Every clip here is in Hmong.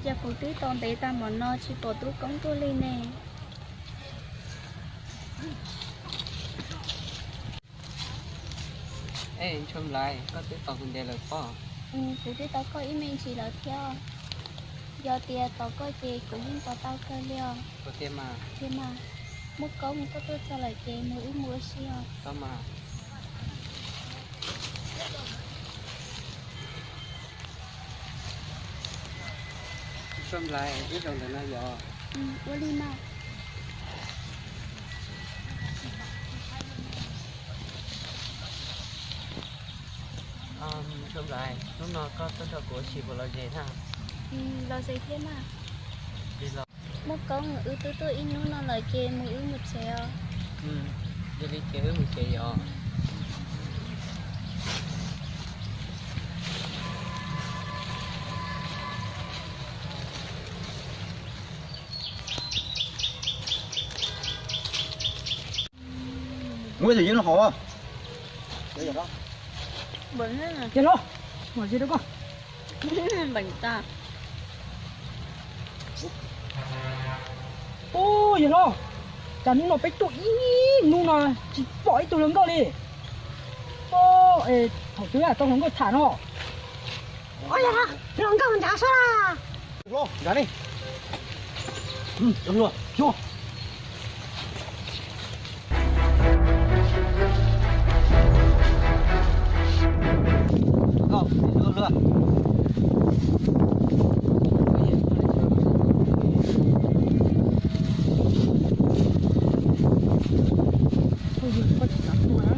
Yog kuv twb tau ntev tag npaum no tsis pom tub koob tuaj li ne. Ntsuag Nplais, koj twb tos kuv ntev lawm pob? Kuv twb tos koj ib me ntsis lawm thiab. Yog tias tos koj ces kuv yeej tos tau kawg li os. Tiag mas, muaj koob koj tuaj txog lawm ces mus wb mus ua si os. Ntsuag Nplais, wb zaum ntawm no yog. Ua li mas. Ntsuag Nplais, hnub no koj tuaj nrog kuv ua si puas lom zem na? Lom zem thiab mas. Muaj koob wb twb tuaj ib hnub no lawm ces mus wb mus tsev os. Yog li ces wb mus tsev os. Muab tus yeeb los hov. Yawg hlob, muab zi rau koj. Ub, yawg hlob, cas hnub no peb tuaj ib hnub no tsis pom ib tug hluas nkauj li. Thaum twg tau hluas nkauj tham no. Yawg hlob, hluas nkauj nrad sab. Hlob, nrad ne. Koj tsis xav tuag na,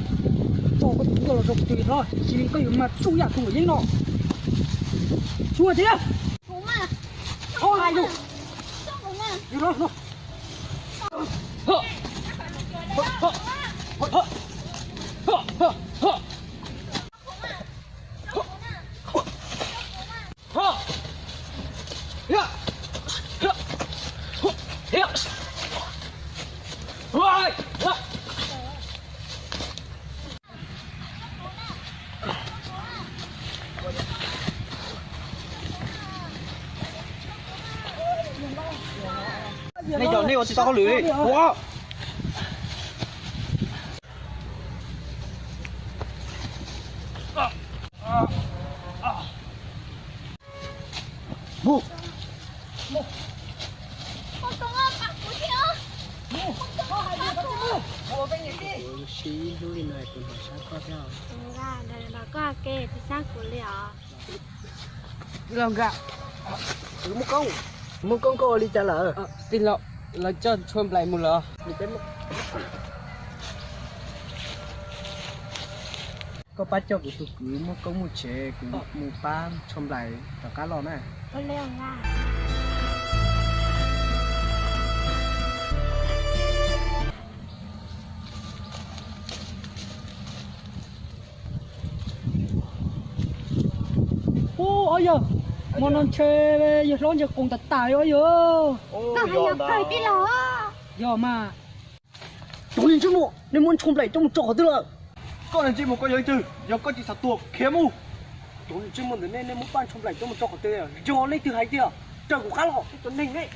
tso koj tus nkauj los rau kuv tus yawg hlob, tsis li koj yuav mag tsuj yam tus luam yeeb no. Xyuas tias ho hais lus. Nej cov nej ua tsis tau hauj lwm li. Ua. Mus. Kuv sib ib hnub li no kuv hnov sab koj thiab. Koj ke tsis sab kuv li os. Los nkag. Muaj koob, muaj koob koj ua li cas lawm? Tij laug, lawv coj Ntsuag Nplais mus lawm. Koj pab coj kuv tus kwv muaj koob mus tsev, kuv mus pab Ntsuag Nplais rov qab los na. Ub, ob yawg, hmo no ntshe yawg hlob ntshe qoos tas tas li ob yawg. Yog mas. Tus niag ntsej muag, nej muab Ntsuag Nplais coj mus tso qhov twg lawm? Koj niag ntsej muag koj yog leej twg? Yog koj tsis xav tuag khiav mus. Tus niag ntsej muag ntawm nej, nej muab pab Ntsuag Nplais coj mus tso qhov twg? Yog leej twg hais tiag, raws kuv qab los, ib tug neeg nej.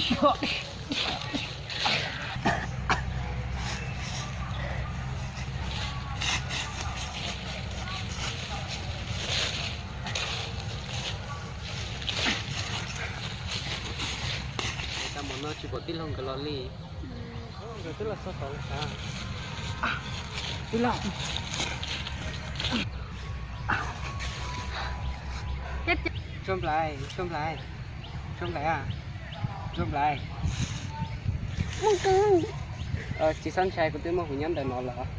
Tau mus no tsis pom tij laug nkawd los li. Nkawd twb los txog tod lawm. Tij laug. Tsuag nplais, tsuag nplais, tsuag nplais a, tsuag nplais. Tsis txhob ntshai, kuv twb muaj hus nyob ntawm no lawm.